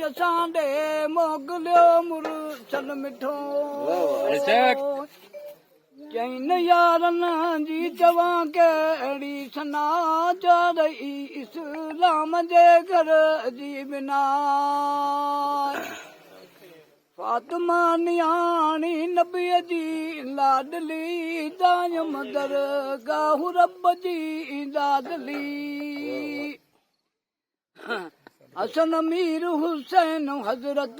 اسان ڏي موڪليو مرسل مٺو. چئن يارن جي چوان ڪهڙي ثنا، چارئي اسلام جي گهر جي بنا. فاطمه نياڻي نبيء جي لاڏلي، دائم درگاهه رب جي دادلي. حسن مير حسين حضرت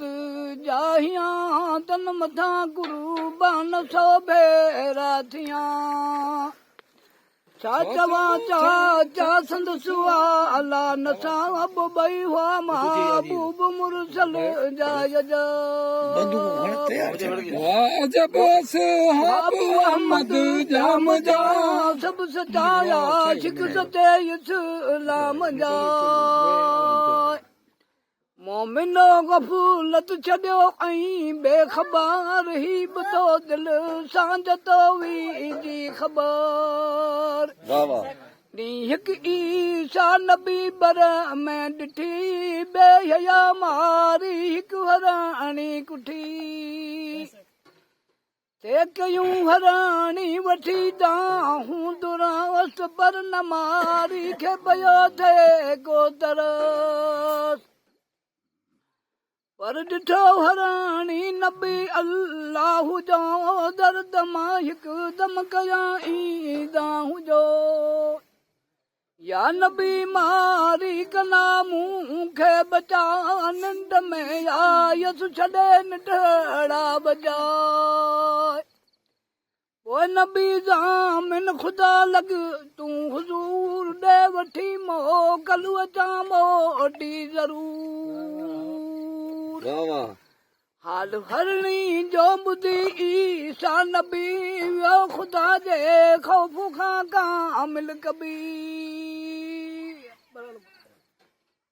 جاهيان، تن مٿان قربان سو ڀيرا ٿيان. ڇا چوان چاچا سندس والا نصاب، ٻئي هئا محبوب مرسل جا عجب اصحاب احمد جام جا، سڀ سچا عاشق سچي اسلام جا. مومنو غفلت ڇڏيو ۽ بي خبر، هي ٻڌو دل سان جتوئي جي خبر. ڏينهن هڪ عيسيٰ نبي بر ۾ ڏٺي، بي حيا ماري هڪ هرڻي ڪٺي. تي ڪيون هراڻي وٺي دانهون درانس، پر نه ماري کي پيو ٿئي ڪو ترس. پر ڏٺو هراڻي نبي الله جو، درد مان هڪدم ڪيائين دانهون جو، يا نبي ماري ڪنا مون کي بچاء، ننڊ ۾ آيس ڇڏي ننڍڙا بجاء. پوء نبي ضامن خدا لڳ تون حضور ڏي وٺي موڪل اچان موٽي ضرور. حال هرڻي جو ٻڌي عيسيٰ نبي، ويو خدا جي خوف کان ڪامل ڪبير.